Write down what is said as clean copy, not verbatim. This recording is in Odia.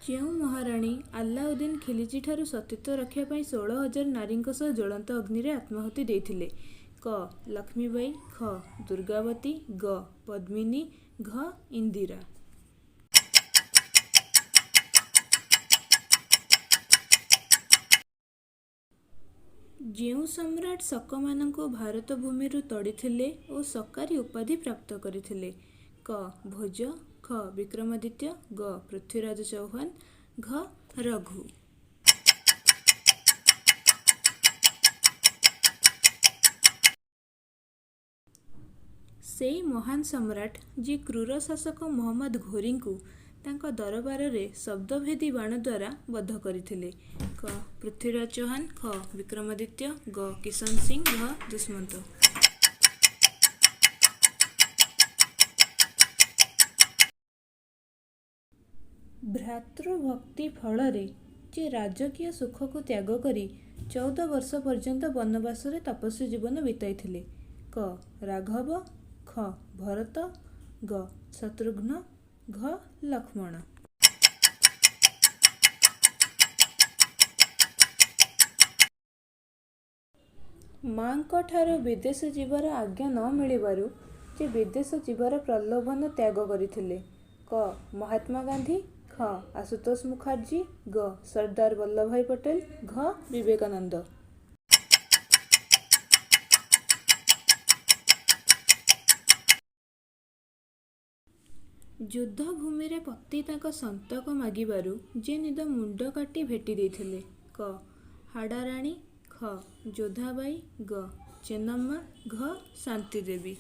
ଯେଉଁ ମହାରାଣୀ ଆଲ୍ଲାଉଦ୍ଦିନ୍ ଖିଲିଜିଠାରୁ ସତୀତ୍ୱ ରକ୍ଷା ପାଇଁ 16,000 ନାରୀଙ୍କ ସହ ଜ୍ୱଳନ୍ତ ଅଗ୍ନିରେ ଆତ୍ମାହୁତି ଦେଇଥିଲେ? କ ଲକ୍ଷ୍ମୀବାଈ, ଖ ଦୁର୍ଗାବତୀ, ଗ ପଦ୍ମିନୀ, ଘ ଇନ୍ଦିରା। ଯେଉଁ ସମ୍ରାଟ ଶକମାନଙ୍କୁ ଭାରତ ଭୂମିରୁ ତଡ଼ିଥିଲେ ଓ ଶକାରୀ ଉପାଧି ପ୍ରାପ୍ତ କରିଥିଲେ? କ ଭୋଜ, ଖ ବିକ୍ରମାଦିତ୍ୟ, ଗ ପୃଥ୍ୱୀରାଜ ଚୌହାନ, ଘ ରଘୁ। ସେଇ ମହାନ ସମ୍ରାଟ ଯିଏ କ୍ରୂର ଶାସକ ମହମ୍ମଦ ଘୋରୀଙ୍କୁ ତାଙ୍କ ଦରବାରରେ ଶବ୍ଦଭେଦୀ ବାଣଦ୍ୱାରା ବଧ କରିଥିଲେ? କ ପୃଥ୍ୱୀରାଜ ଚୌହାନ, ଖ ବିକ୍ରମାଦିତ୍ୟ, ଗ କିଶନ ସିଂ, ଘ ଦୁଷ୍ମନ୍ତ। ଭ୍ରାତୃଭକ୍ତି ଫଳରେ ଯେ ରାଜକୀୟ ସୁଖକୁ ତ୍ୟାଗ କରି 14 ବର୍ଷ ପର୍ଯ୍ୟନ୍ତ ବନବାସରେ ତପସ୍ୱୀ ଜୀବନ ବିତାଇଥିଲେ? କ ରାଘବ, ଖ ଭରତ, ଗ ଶତ୍ରୁଘ୍ନ, ଘ ଲକ୍ଷ୍ମଣ। ମା'ଙ୍କଠାରୁ ବିଦେଶ ଯିବାର ଆଜ୍ଞା ନ ମିଳିବାରୁ ଯେ ବିଦେଶ ଯିବାର ପ୍ରଲୋଭନ ତ୍ୟାଗ କରିଥିଲେ? କ ମହାତ୍ମା ଗାନ୍ଧୀ, ଖ ଆଶୁତୋଷ ମୁଖାର୍ଜୀ, ଗ ସର୍ଦ୍ଦାର ବଲ୍ଲଭଭାଇ ପଟେଲ, ଘ ବିବେକାନନ୍ଦ। ଯୁଦ୍ଧଭୂମିରେ ପତି ତାଙ୍କ ସନ୍ତକ ମାଗିବାରୁ ଯେ ନିଜ ମୁଣ୍ଡ କାଟି ଭେଟି ଦେଇଥିଲେ? କ ହାଡ଼ାରାଣୀ, ଖ ଯୋଧାବାଈ, ଗ ଚେନମ୍ମା, ଘ ଶାନ୍ତିଦେବୀ।